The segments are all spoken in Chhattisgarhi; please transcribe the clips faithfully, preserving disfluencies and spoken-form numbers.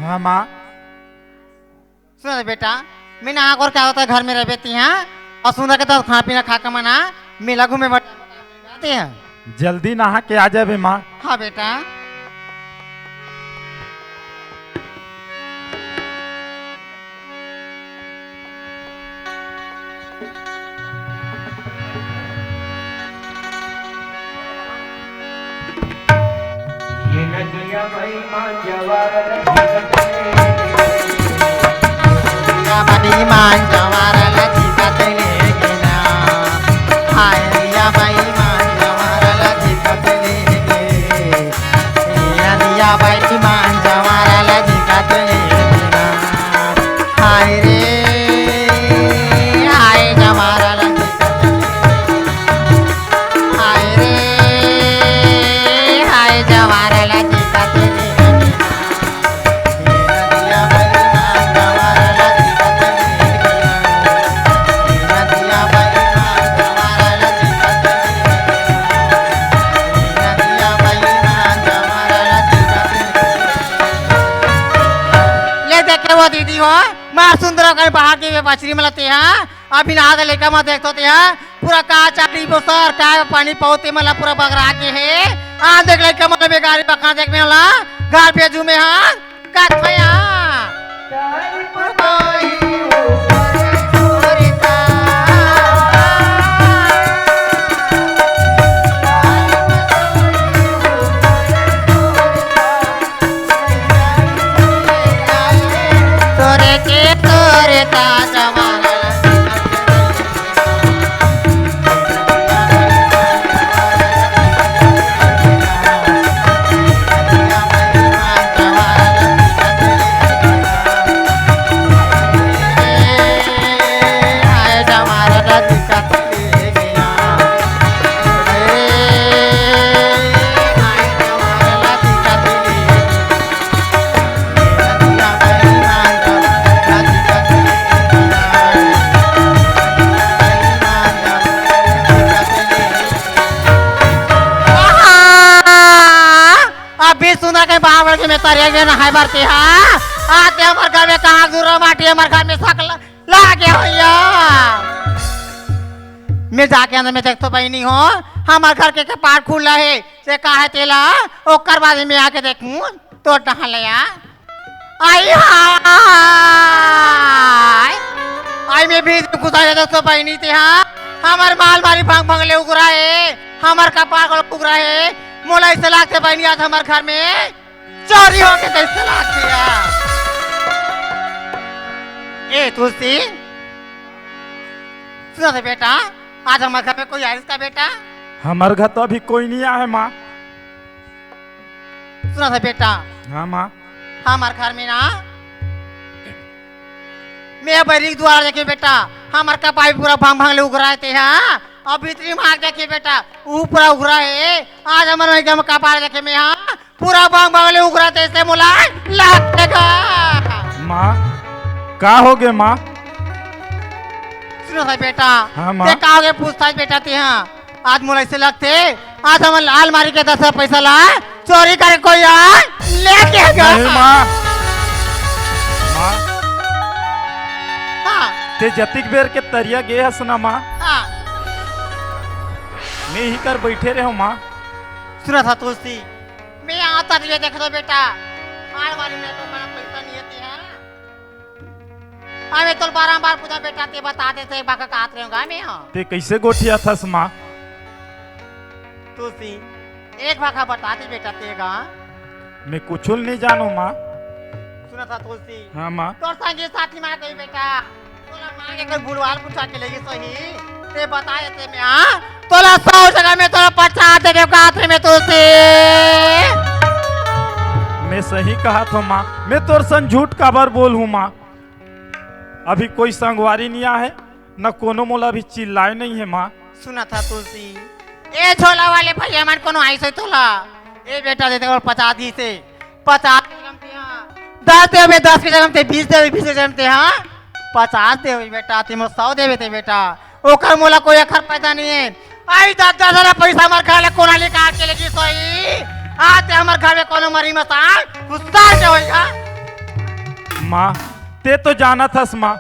हाँ माँ। सुन बेटा, मैं ना आकर क्या होता है घर में रह बेटी, हाँ? और सुंदर के तो खाना पीना खा के मना, मेला घूमे बट-, जाते हैं। जल्दी नहा के आ जाबे माँ। हाँ बेटा। ये नदिया भाई मांझा वाला नदी का पानी मांझा वाला नदी का तेरे बिना। हाय रिया भाई मांझा वाला नदी का तेरे बिना। ये नदिया भाई मांझा वाला नदी का तेरे बिना। हाय रे, हाय जवारा लगी कतले। हाय रे, हाय जवारा लगी कतले। ये नदिया बड़ी माँ जवारा लगी कतले। ये नदिया बड़ी माँ जवारा लगी कतले। ये नदिया बड़ी माँ जवारा लगी कतले। ले देखे वो दीदी हो, मार सुंदर कर बहा के वे बछरी मला ते हा। अभी नहा के लइका मन देखत होते हा, पूरा का चाली बोसर, का पानी पौते मला पूरा बगरा के हे। आ देख लइका मन बेगारी बखा देख में ला, घर पे जुमे हा, का खया। तोरे के तोरे ताज मारा। अभी सुना के बावड़ के में तरिया के नहाए बर ते हा। आते हमर घर में कहाँ दूर माटी हमर घर में सकल लागे भैया। मैं जाके अंदर में देखतो बहिनी हो, हमर घर के कपाट खुला हे, से का हे तेला, ओकर बाद में आके देखूं, तो टहलया। आई हाय, आई मैं भी कुछ आया देखतो बहिनी ते हा, हमर माल मारी भंग भंग ले उगरा हे, हमर कपाट उगरा हे, मोला ऐसे लागते बहिनी आज हमर घर में चोरी होके कैसे लाग गया? ए तुलसी, सुना था बेटा, आज हमारे घर में कोई आइस का बेटा? हमारे घर तो अभी कोई नहीं आया है माँ। सुना था बेटा, हाँ माँ। हमारे घर में ना, मैं बैरी के दुआर देखे बेटा, हमारे का पाइप पूरा भांग भांग ले उघरा थे, हाँ, और भीतरी मार देखे बेटा, ऊ पूरा उघरा है। आज हमारे एकदम कपार देखे मैं, हाँ, पूरा बांग बांग ले उगरा तइसे मोला लागथे गा। माँ, का होगे माँ? सुना था बेटा, हाँ, माँ। ते का होगे पूछथस बेटा ते, हाँ। आज मोला अइसे लगथे, आज हमर अलमारी के दस हजार पैसा ला चोरी करे कोई आ लेगे गा। नहीं माँ। माँ। हाँ। ते जतिक बेर के तरिया गे हस ना माँ। हाँ। मैं इही कर बइठे रहेंव माँ। सुना था तुलसी, मैं आता तो ये देख दो बेटा, मार मारी में तो बड़ा पैसा नहीं होती है। अबे तोर बारंबार पूछा बेटा, ते बता देते एक बार का कहत रहेंव गा मैं, हाँ। ते कइसे गोठियाथस माँ? तुलसी, एक बार का बता दे बेटा ते गा। मैं कुछू नहीं जानों माँ। सुना था तुलसी। हाँ माँ। तोर संगी साथी माँ कही बेटा। तोला मांगे कोई बुलवाल पूछा के लेगी सही। ते बताए ते मैं, हाँ? तोला सौ जगह में तोला पचास दे देव कात में तुलसी। मैं सही कहत हों माँ, मैं तोर संग झूठ काबर बोलहूँ माँ? अभी कोई संगवारी नहीं आए, न कोनो मोला अभी चिल्लाए नहीं है माँ। सुना था तुलसी, ए झोला वाले भैया मन कोनो आइस होही तोला। ए बेटा दे दे पचास दिस हे, पचास दे जगह में ते, हाँ। दस देवे, दस के जगह में ते, बीस देवे, बीस के जगह में ते, हाँ। पचास देवे बेटा, ते मोर सौ देवे ते बेटा। ओकर मोला कोई अखर पैसा नहीं है। आई दस दस हजार पैसा हमर घर ले कोना निकाल के लेगी सोई। आज ते हमर घर में कोनो मरी मसान घुसार के होई, हाँ। माँ, ते तो जानत हस माँ,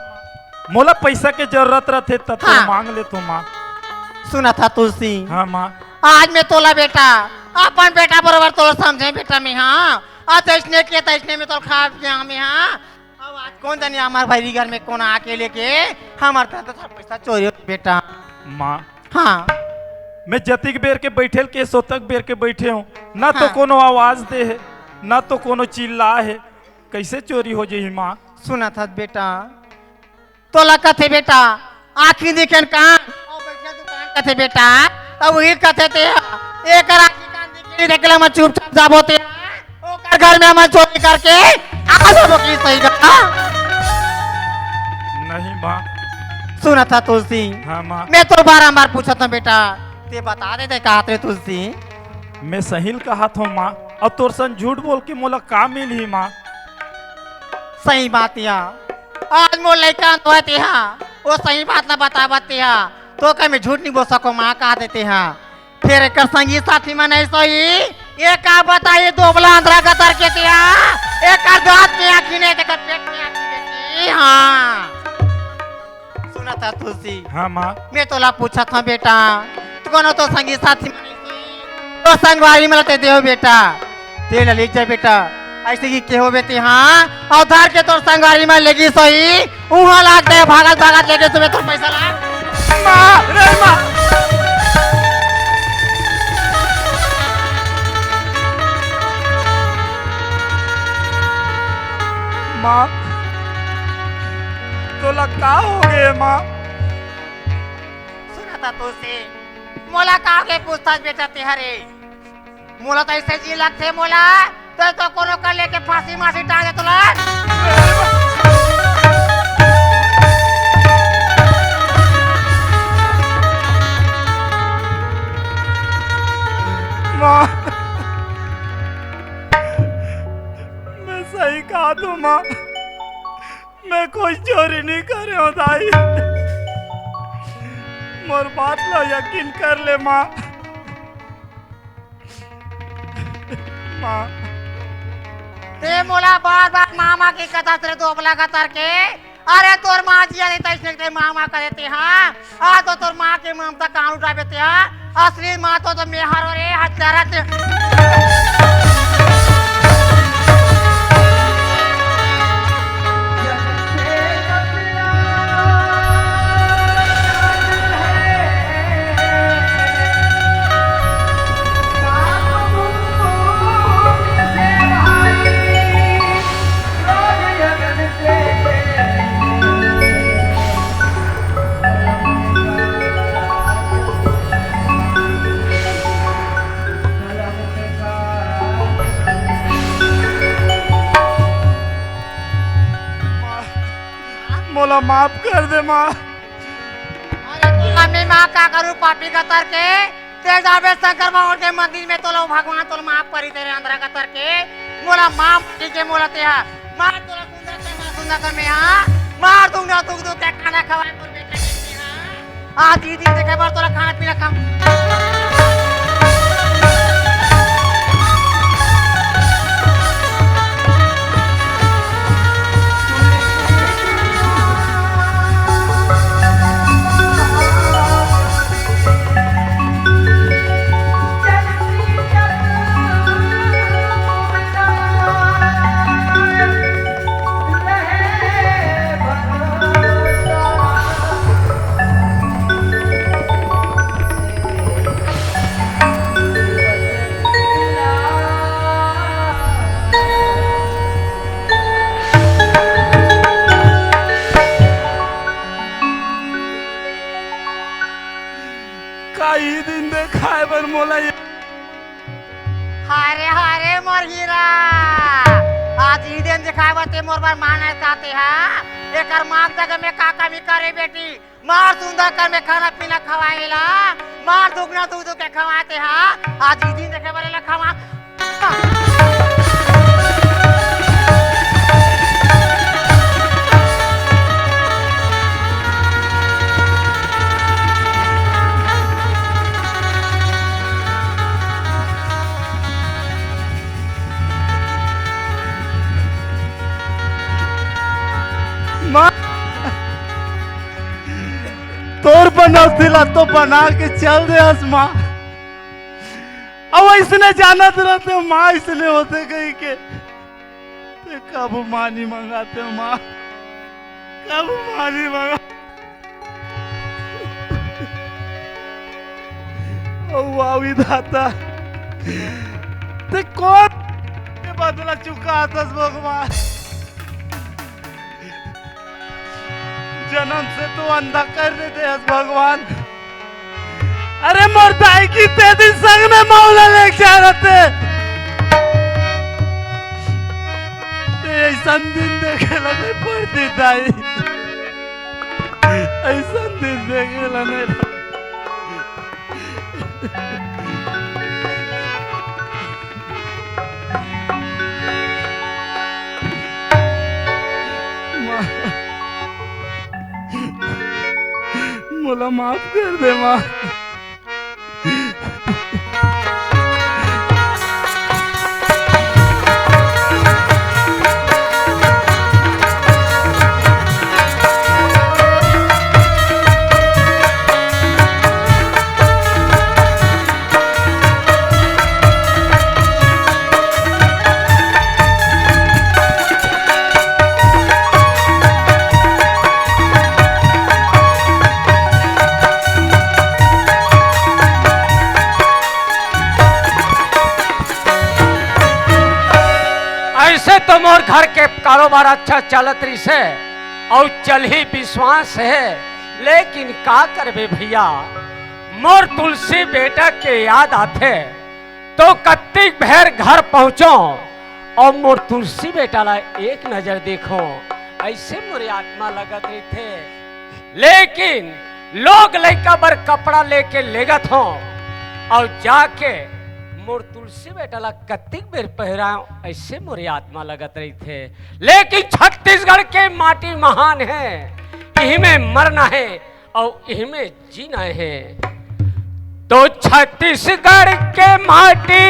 मोला पैसा के जरूरत रथे त तो हाँ। मांग ले तो माँ। सुनत हस तुलसी, हाँ माँ। आज मैं तोला बेटा, अपन बेटा बरोबर तोला समझे बेटा मैं, हाँ। आज जैसने के तैसने में तोला खा पिया मैं, हाँ। अब आज कोन जनी हमर भैरी घर में कोन आके लेके हमर दस दस हजार पैसा चोरी हो बेटा। माँ, हाँ। मैं जतिक बेर के बैठे ल के सोतक बेर के बैठे हूँ, ना तो हाँ। कोनो आवाज दे हे, ना तो कोनो चिल्ला हे, कैसे चोरी हो जाही माँ? सुनत हस बेटा, तोला कथे बेटा, आँखी दिखे न कान, अउ बइठे दुकान कथे बेटा, त उही कथे ते ह। एकर आँखी कान दिखे नइ तेला मैं चुपचाप जाबो ते ह। ओकर घर में मैं चोरी करके आ जाबो कि सही गा? नहीं माँ। सुनत हस तुलसी, हाँ माँ। मैं तो बारंबार पूछत हूँ बेटा, ते बता दे ते कहत रे तुलसी। मैं सही ल कहत हूँ माँ, अउ तोर संग झूठ बोल के मोला का मिलही माँ? सही बात या। आज मोर लइका होय ते हा, वो सही बात ला बतावत ते हा, तो कहीं मैं झूठ नहीं बोल सको माँ, कह देते हा। फिर एकर संगी साथी मन ऐसा ही, ये का बताइए, दोबला अंधरा गतर के ते हा, एकर दांत में आँखी नहीं, एकर पेट में आँखी बेटी, हाँ। सुनत हस तुलसी। हाँ माँ। मैं तोला पूछत हूँ बेटा, कोनो तो संगी साथी मन तो संगवारी मन ते देव बेटा, ते ला ले जा बेटा, ऐसे कि केहो बेटी हाँ, अउ धर के तोर संगवारी मन लेगी सही, उहाँ लाग दे भागत भागत लेगे तुम्हें तोर पैसा ला। माँ, रे माँ। माँ, तोला का हो गए माँ? सुनत हस तुलसी, मोला का के पूछथस बेटा ते हरे? मोला तो ऐसे जी लगथे मोला, तो, तो कोनो कर लेके फांसी मासी टांग दे तोला। माँ, मैं सही कहा तू माँ। मैं कोई चोरी नहीं करे हूँ दाई। मोर बात ला यकीन कर ले माँ। माँ। ते मोला बार बार मामा के कथा से दोबला गतर के। अरे तोर माँ जिया नहीं तैसने ते मामा करे ते हाँ। आ तो तोर माँ के ममता कान उठाबे ते हा। असली माँ तो, तो मेहर हो रे, हत्यारा ते। माँ, मोला माफ कर दे माँ। अरे तोला मैं माँ का करूँ पापी गतर के, ते जाबे शंकर भगवान के मंदिर में तोला भगवान तोला माफ करी तेरे अंधरा गतर के, मोला माफ ठीक है मोला ते हा, मार तोला सुंदर से मार सुंदर कर में हाँ, मार दूंगा तू तू के खाना खवाए तोर बेटा के हाँ। आज ये दिन देखे बर तोला खाना पीना खा। का ई दिन देखाय बर मोला ये हाय रे, हाय रे, मोर हीरा। आज ई दिन देखाय बर ते मोर बर मानस काते हा। एकर माँ के जगह में का कमी करे बेटी? मार सुंदर कर में खाना पीना खवाए ला। मार दुगना दू दू के खवाते हा। आज ई दिन देखे बर ला खवा। तोर बनौती ला तो बना के चल दे हस माँ। अब अइसने जानत रहते माँ, अइसने होथे कहिके। ते कभू माँ नइ मंगाते माँ, कभू माँ नइ मंगा। ओ वाह विधाता, ते कोन के बदला चुकात हस भगवान? जनम से तो अंधा कर देते हस भगवान। अरे मोर दाई के ते दिन संग में मौला लेके जा रहते। ते अइसन दिन देखे ला नइ पड़तिस दाई, अइसन दिन देखे ला नइ पड़तिस। माँ, मोला माफ कर दे माँ। अइसे तो मोर घर के कारोबार अच्छा चलत रहिसे, अउ चलही विश्वास हे, लेकिन का करबे भइया, मोर तुलसी बेटा के याद आथे, तो कत्तिक भेर घर पहुँचों अउ मोर तुलसी बेटा ला एक नजर देखों, अइसे मोर आत्मा लगत रहिथे। लेकिन लोग लइका बर कपड़ा लेके लेगत हों अउ जाके मोर तुलसी बेटा ला कत्तिक बेर पहिराओं, अइसे मोर आत्मा लगत रहिथे। लेकिन छत्तीसगढ़ के माटी महान हे, इही में मरना हे अउ इही में जीना हे। तो छत्तीसगढ़ के माटी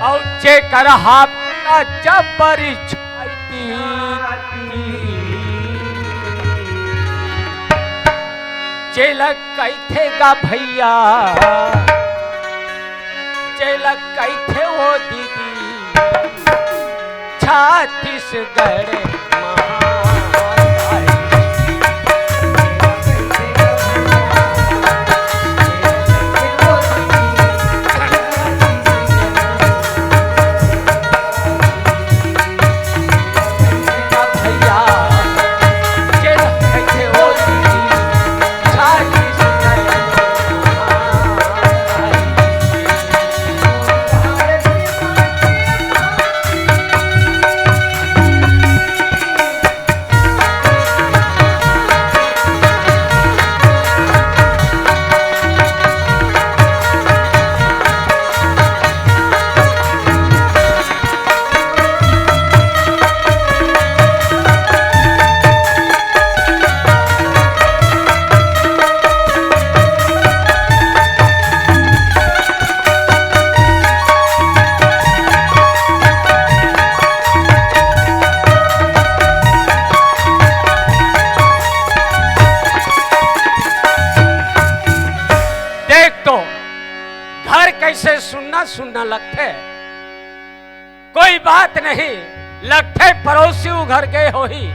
अउ जेकर हाथ जबरी छाती, जेला कहिथे गा भइया, जेला कहिथे ओ दीदी, छत्तीसगढ़ महान। देख तो, घर कइसे सुन्ना सुन्ना लगथे। कोई बात नहीं, लगथे पड़ोसी घर गए होही,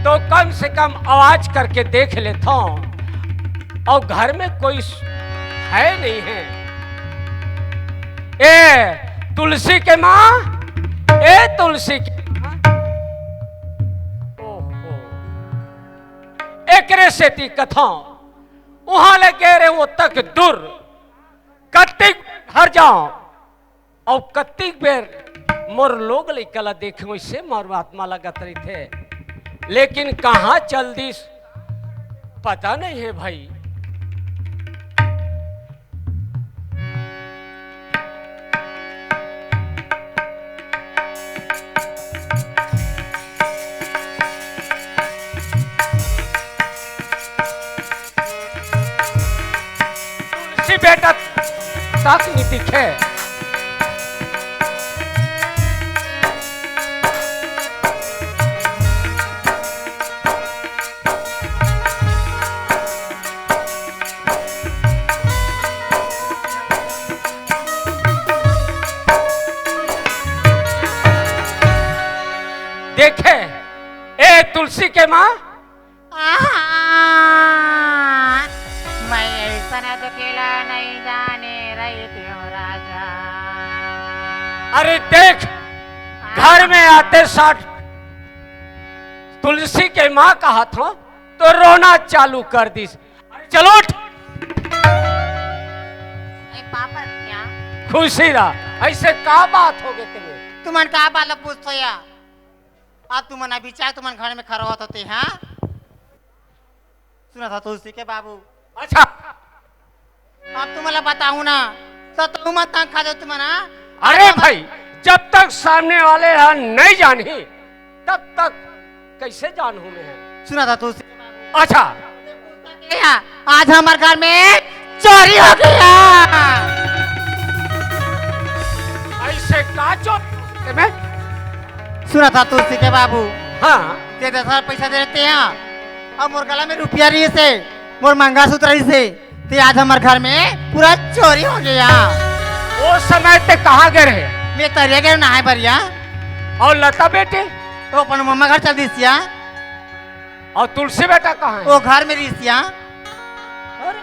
तो कम से कम आवाज करके देख लेथों, अउ घर में कोई है नहीं है। ए तुलसी के माँ, ए तुलसी के माँ, ओहो, एकरे सेती कथों, उहाँ ले गे रहे वो तक दूर, कत्तिक घर जाओं, अउ कत्तिक बेर मोर लोग लइका ला देखे, वइसे मोर आत्मा लगत रहिथे, लेकिन कहाँ चल दिस, पता नहीं है भाई। तुलसी बेटा तक नहीं दिखे। देखे, ए तुलसी के माँ। आहा, मैं ऐसा तो खेला नहीं जाने रही थी राजा। अरे देख, घर में आते साथ तुलसी के माँ कहा था तो रोना चालू कर दिस। अरे चल उठ। ए पापा क्या? खुशी रहा। ऐसे का बात हो गई तुम्हें? तुमन का बात पूछत हो या? अब तुमन अभी चाहे तुमन घर में खड़ा होत होते, हाँ? सुनत हा तुलसी के बाबू। अच्छा। अब तुमन ला बताहूँ ना, तो तुमन तंग खा दे तुमन, हाँ? अरे भाई, जब तक सामने वाले हा नहीं जानही, तब तक कैसे जानहूँ मैं? सुनत हा तुलसी के बाबू। अच्छा। आज हमारे घर में चोरी हो गया। ऐसे का चोरी? मैं सुनत हा तुलसी के बाबू। हाँ। ते दस हजार पैसा दे देते हैं, अब मोर गला में रुपया रहिसे, मोर मंगलसूत्र रहिसे, ते आज हमारे घर में पूरा चोरी हो गया। वो समय ते कहाँ गए रहे? मैं तरिया गए नहाए बरिया। और लता बेटी? वो अपन मम्मा घर चल दिस या। और तुलसी बेटा कहाँ है? वो घर में रहिस या। अरे,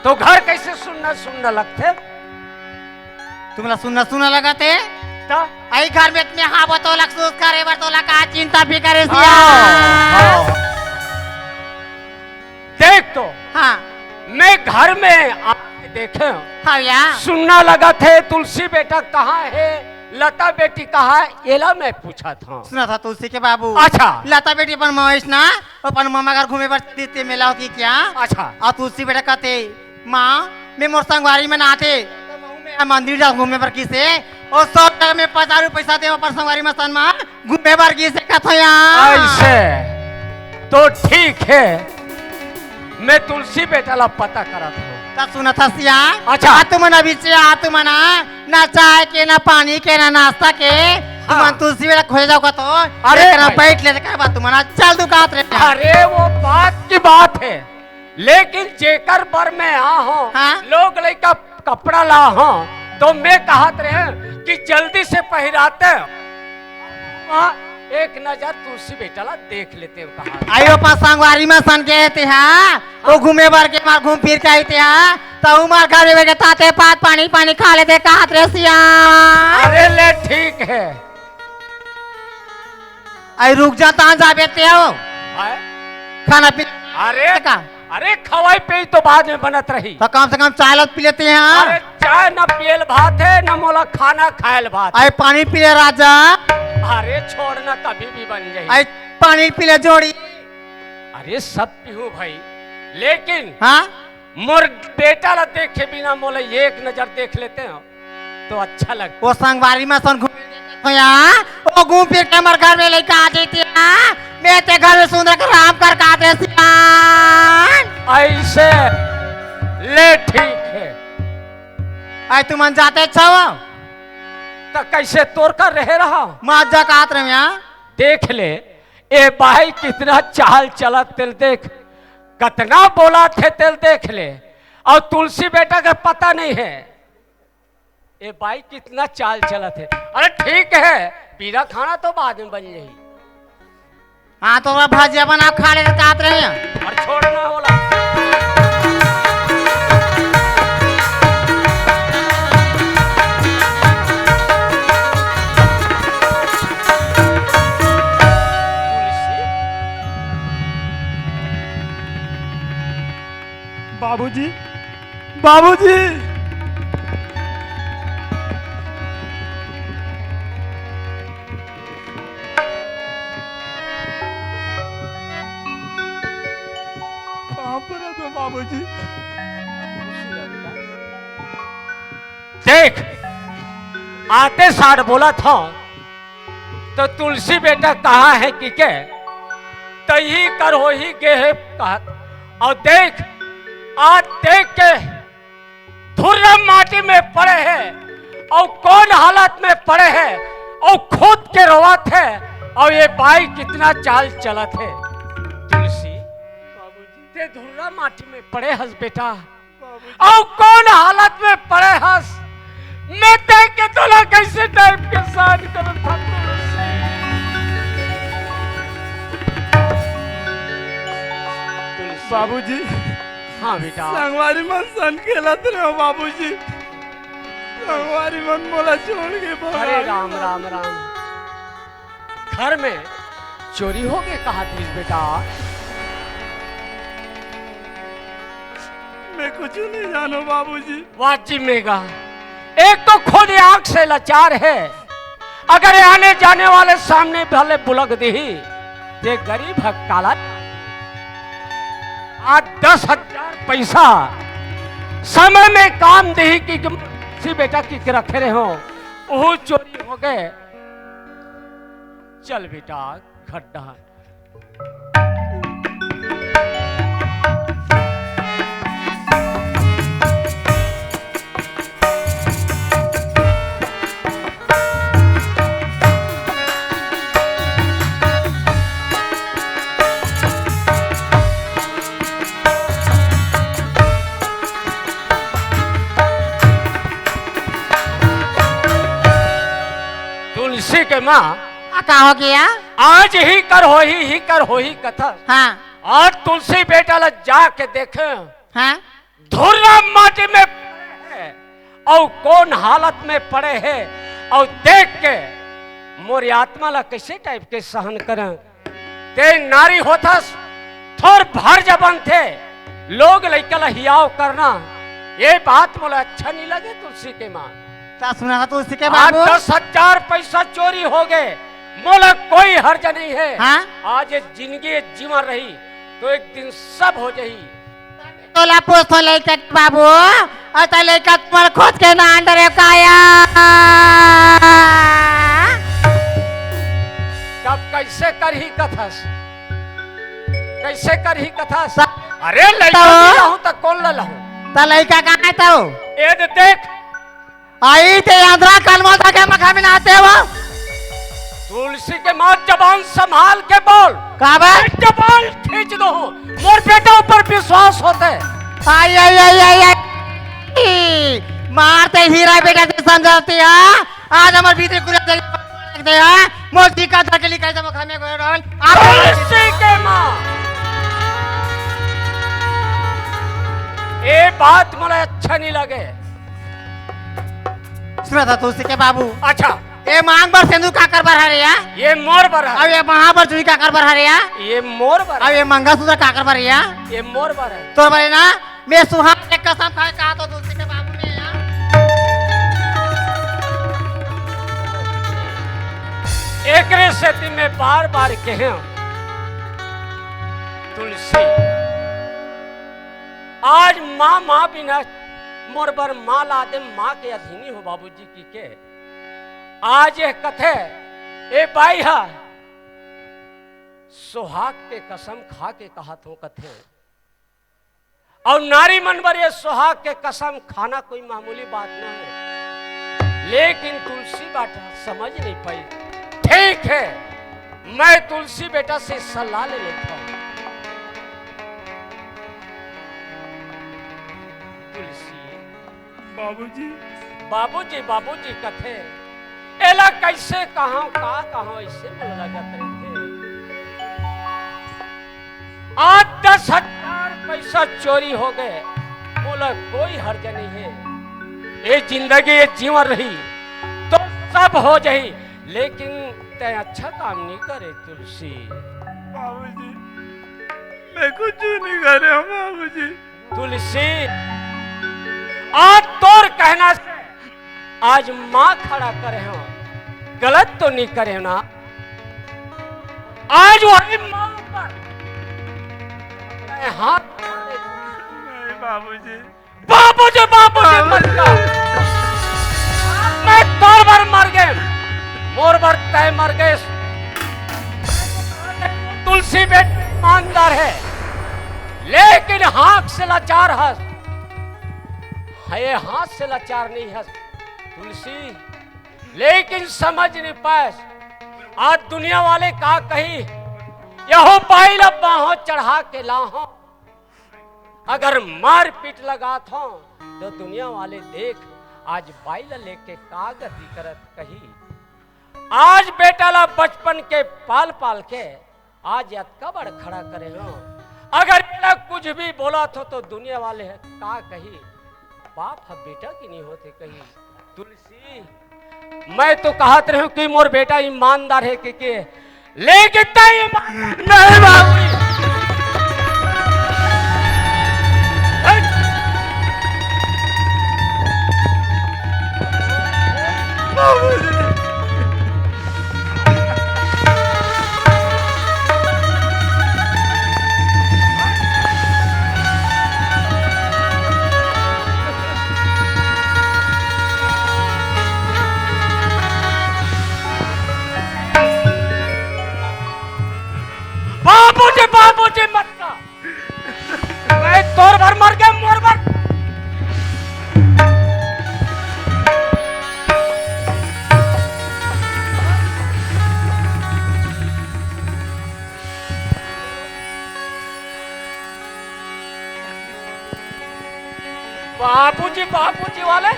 तो घर कैसे सुन्ना सुन्ना लगथे? तुमला सुन्ना सुन्ना लगथे? तो? आई घर में इतने हाँ बतो लग सोच करे बर तोला का चिंता भी करे सिया। हाँ, हाँ। देख तो, हाँ। मैं घर में आके देखे हूँ। हाँ या। सुन्ना लगथे, तुलसी बेटा कहाँ है, लता बेटी कहाँ है, एला मैं पूछत हूँ। सुनत हा तुलसी के बाबू। अच्छा। लता बेटी अपन मवेश ना, अपन मामा घर घूमे बर चली ते मेला होती क्या? अच्छा। और तुलसी बेटा कहते, माँ, मैं मोर संगवारी मन आथे, तो मैं मंदिर जा घूमे बर किसे, और सब जगह में पचास रुपया पैसा दे अपन संगवारी मन सन मा घूमे बर किसे कथो यार। ऐसे तो ठीक है, मैं तुलसी बेटा ला पता करत हूँ। त सुनत हस या? अच्छा। आ तुमन अभी से आ तुमन, ना चाय के, ना पानी के, ना नाश्ता के, हाँ। तुमन तुलसी बेटा खोजे जाओ का तो? अरे एकरा भाई। बैठ ले का बात तुमन, चल दुकात रे। अरे वो बात की बात है, लेकिन जेकर बर मैं आ हूँ, हाँ? लोग लइका कपड़ा ला हूँ, तो मैं कहत रहे कि जल्दी से पहिराते हैं। वहाँ एक नजर तुलसी बेटा ला देख लेते हैं, कहा। आयो पा संगवारी में सन के ते हा, वो घूमे बर के मार घूम फिर के आते हा, तो उमर घर में के ताते पात पानी पानी खा लेते कहत रहे सिया। अरे ले ठीक है। आई रुक जा, तान जाबे ते हो। आए? खाना पी अरे, का? अरे खवाई पे तो बाद में बनत रही। तो कम से कम चाय लत पी लेते हैं। अरे चाय न पियल भात है, न मोला खाना खायल भात। आई पानी पी ले राजा। अरे छोड़ ना, कभी भी बन जाए। आई पानी पी ले जोड़ी। अरे सब पीहूँ भाई, लेकिन हाँ? मोर बेटा ला देखे बिना मोला एक नजर देख लेते हो तो अच्छा लगता। वो संगवारी में सन घूम या, वो घूम फिर के हमर घर में लइका आ जाती है। मैं ते घर में सुंदर के राम कर का दे सियान। ऐसे ले ठीक है। आई तुमन जाते छव? तो कैसे तोर कर रहे रहा? मत जा कात रहे यहाँ। देख ले, ए भाई कितना चाल चलत तेल देख, कतना बोला थे तेल देख ले। और तुलसी बेटा के पता नहीं है, ए भाई कितना चाल चलत है। अरे ठीक है, पीला खाना तो बाद में बन जाई। हाँ, तो ओकरा भजिया बना खा ले, कात रहे हैं। और छोड़ना होला। तुलसी। बाबूजी, बाबूजी। कहाँ पर है तो बाबूजी? देख, आते सार बोला था, तो तुलसी बेटा कहाँ है कि के? तही कर हो ही गे है कहत। और देख, आज देख के धुर्रा माटी में पड़े है और कौन हालत में पड़े है और खुद के रोवत है और ये बाई कितना चाल चलत है। तुलसी, बाबूजी। ते धुर्रा माटी में पड़े हस बेटा, बाबूजी। और कौन हालत में पड़े हस, मैं देख के तोला कैसे टाइप के सहन करत था तुलसी। बाबूजी। हाँ बेटा। संगवारी मन संग खेलत रहे हो बाबूजी। संगवारी मन मोला छोड़ के भगा अरे राम, राम, राम। घर में चोरी हो गए कहा थी बेटा? मैं कुछ नहीं जानो बाबूजी। वाह जी मेघा, एक तो खुद आंख से लाचार है, अगर आने जाने वाले सामने भले बुलक दिही, ये गरीब ह काला। आज दस हजार पैसा समय में काम दिही कि तुलसी बेटा की रखे रहे हो, वो चोरी हो गए। चल बेटा, खड्डा। तुलसी के माँ। आ, का हो गया? आज ही कर होही, ही कर होही कथा। हाँ। आज तुलसी बेटा ला जाके देखे। हाँ। धुर्रा माटी में पड़े हे अउ कौन हालत में पड़े हे अउ देख के मोर आत्मा ला कैसे टाइप के सहन करें। ते नारी होथस, थोर भर जबन थे, लोग लइका ला हियाव करना, ये बात मोला अच्छा नहीं लगे तुलसी के माँ। का सुना था तुलसी के आज बाबू? दस हजार पैसा चोरी हो गए, मोला कोई हर्ज नहीं है। हाँ? आज ये जिंदगी जीवन रही तो एक दिन सब हो जाही। तोला पूछ तो लइका के बाबू, अउ त लइका तुम्हार खुद के ना अंडर है काया। तब कैसे करही कथस? कैसे करही कथस? अरे लइका तो? नहीं रहूं त कौन ला लहूं? त लइका कहाँ है तो? ए दे देख, आई ते आंध्रा कलमा था के मखा में नाते हो। तुलसी के माँ, जबान संभाल के बोल। का बे? जबान खींच दो, मोर बेटा ऊपर विश्वास होते। आई, आई, आई, आई, आई। मारते हीरा बेटा से समझाती है। आज हमर भीतरी कुला दे दे है। मोर जी का धर के लिखाई जब मखा में गोल। आप तुलसी के माँ, ये बात मोला अच्छा नहीं लगे। सुना था तुलसी के बाबू। अच्छा। ए मांग बर सेंदूर काकर बर हरे या? ये मोर बर हरे। अब ये महा बर चूड़ी काकर बर हरे या? ये मोर बर अब हरे। ये मंगलसूत्र काकर बर या? ये मोर बर हरे। तोर बर ना, मैं सुहाग के कसम खाए कहा तो तुलसी के बाबू ने या। एकरे सेती मैं बार बार कहे हूँ, तुलसी, आज माँ, माँ बिना मोर बर माँ ला दे, माँ के अधीनी हो बाबूजी की के। आज ये कथे, ए बाई हा, सुहाग के कसम खा के कहा थो कथे। अउ नारी मन बर ये सुहाग के कसम खाना कोई मामूली बात नहीं है, लेकिन तुलसी बात समझ नहीं पाई। ठीक है, मैं तुलसी बेटा से सलाह ले लेता हूँ। तुलसी। बाबूजी। बाबूजी, बाबूजी कथे। एला कैसे कहां, का कहां, ऐसे मन लगत रहिथे। आज दस हजार पैसा चोरी हो गए, मोला कोई हर्ज नहीं है। ये जिंदगी, ये जीवन रही तो सब हो जाही, लेकिन तै अच्छा काम नहीं करे तुलसी। बाबूजी, मैं कुछ नहीं करे हूँ बाबूजी। तुलसी, आज तोर कहना से आज माँ खड़ा करे हो, गलत तो नहीं करे हो ना? आज वही माँ पर हाथ नहीं बाबूजी। बाबूजी, बाबूजी मत कर। मैं तोर बर मर गए, मोर बर तय मर गए। तुलसी बेटा ईमानदार है, लेकिन हाथ से लाचार हस। ये हाथ से लाचार नहीं हस तुलसी, लेकिन समझ नहीं पाए। आज दुनिया वाले का कही, यहो पाई ला बाहों चढ़ा के लाहो। अगर मारपीट लगात हो तो दुनिया वाले देख, आज बाई ला लेके का गति करत कही। आज बेटा ला बचपन के पाल पाल के आज अतका बड़ खड़ा करे हो। अगर बेटा कुछ भी बोलत हो तो दुनिया वाले ह का कही, बाप ह बेटा के नहीं होथे कही। तुलसी, मैं तो कहत रहूं कि मोर बेटा ईमानदार हे के, के लेकिन तैं ईमानदार नहीं बाबू। बाबूजी, बाबूजी मत कर। मैं तोर बर मर गया, मोर बर। बाबूजी, बाबूजी वाले।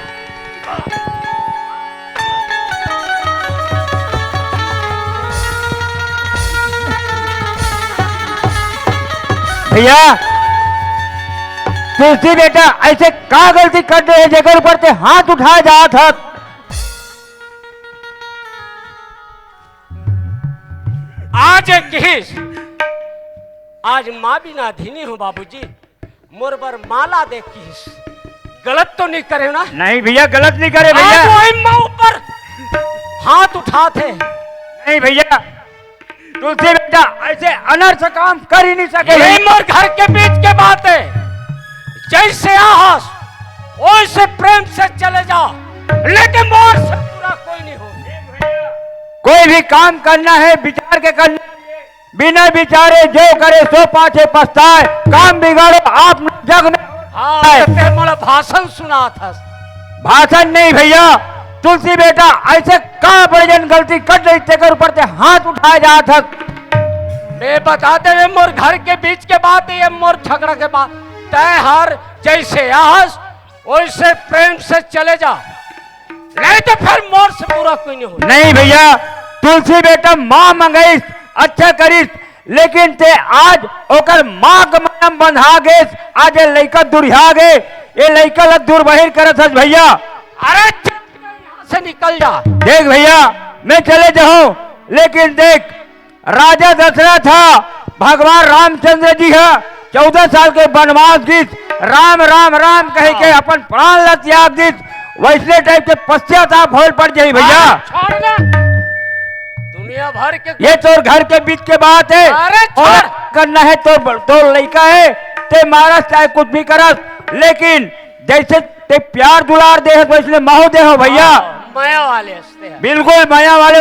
भैया, तुलसी बेटा ऐसे का गलती कर दे हे, जेकर ऊपर ते हाथ उठाए जात हस? आज एक किहिस, आज माँ बिना धीनी हो बाबूजी, मोर बर माला दे किहिस। गलत तो नहीं करे ना? नहीं भैया, गलत नहीं करे भैया। आज वही माँ ऊपर हाथ उठात हे। नहीं भैया, तुलसी बेटा ऐसे अनर्थ काम कर ही नहीं सके ये भैया। मोर घर के बीच के बात है, जैसे आहस वैसे प्रेम से चले जा, लेकिन मोर से बुरा कोई नहीं हो। कोई भी काम करना है विचार के करना, बिना विचारे जो करे सो पाछे पछताए। काम बिगाड़ो आप जग में। हाँ, ते मोला भाषण सुनात हस। भाषण नहीं भैया, तुलसी बेटा ऐसे का बड़े जन गलती कर रही, तेकर ऊपर ते हाथ उठाए जात हस। मैं बता दे, ये मोर घर के बीच के बात है, ये मोर झगड़ा के बात। तय हर जैसे आहस वैसे प्रेम से चले जा, नहीं तो फिर मोर से बुरा कोई नहीं हो। नहीं भैया, तुलसी बेटा माँ मंगईस, अच्छा करिस, लेकिन ते आज ओकर माँ के मरम बंधा गेस, आज ये लइका दुरिहा गे, ये लइका ला दुर्बहिर करत हस भैया। अरे चल यहाँ से निकल जा। देख भैया, मैं चले जाऊँ, लेकिन देख राजा दशरथ ह, भगवान रामचंद्र जी ह चौदह साल के वनवास दिस, राम राम राम कह के अपन प्राण ला त्याग दिस, वैसने टाइप के पश्चाताप होल पड़ जाही भैया। अरे छोड़ ना। दुनिया भर के ये तोर घर के बीच के बात है। अरे और छोड़। करना है तो तोर लइका है, ते मारस चाहे कुछ भी करस, लेकिन जैसे ते प्यार दुलार दे है, वैसने महू दे हो भैया। हाँ, मया वाले हंसते हैं। बिल्कुल मया वाले।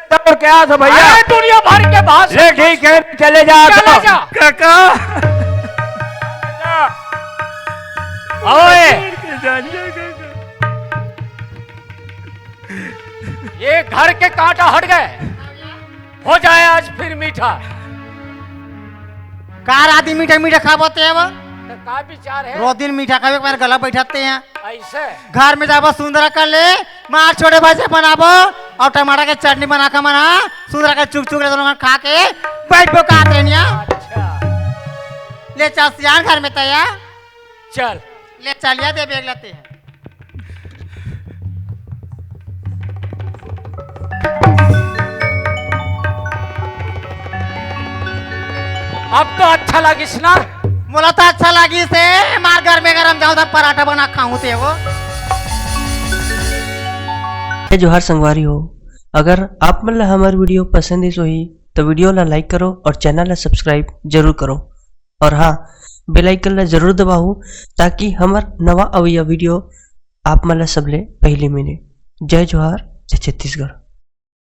तो क्या था भैया? अरे दुनिया भर के भाषण। ले ठीक है, चले जा चला तो। जा। काका। ओए। ये घर के कांटा हट गए, हो जाए आज फिर मीठा। का राती मीठा मीठा खाबो ते अब? तो का विचार है? रोज दिन मीठा खाबे, पर गला बैठाते हैं। ऐसे? घर में जाबो सुंदरा कर ले, मार छोटे भाई से बनाबो और टमाटर के चटनी बना के मना, सुंदरा के चुक चुक ले दोनों खा के बैठ बो कात रहनिया। अच्छा। ले चल सियान घर में तैयार। चल। ले चलिया दे बैग लेते हैं। अब तो अच्छा लागिस ना? मोला तो अच्छा लागिस हे, मार घर में गरम जाऊं त पराठा बना खाऊं ते वो। जय जोहार संगवारी हो, अगर आप मन ला हमर video पसंद आइस होही तो video ला like करो और channel ला subscribe जरूर करो। और हाँ, bell icon ला जरूर दबाओ, ताकि हमर नवा अवइया video आप मन ला सबले पहली मिले। जय जोहार, जय छत्तीसगढ़।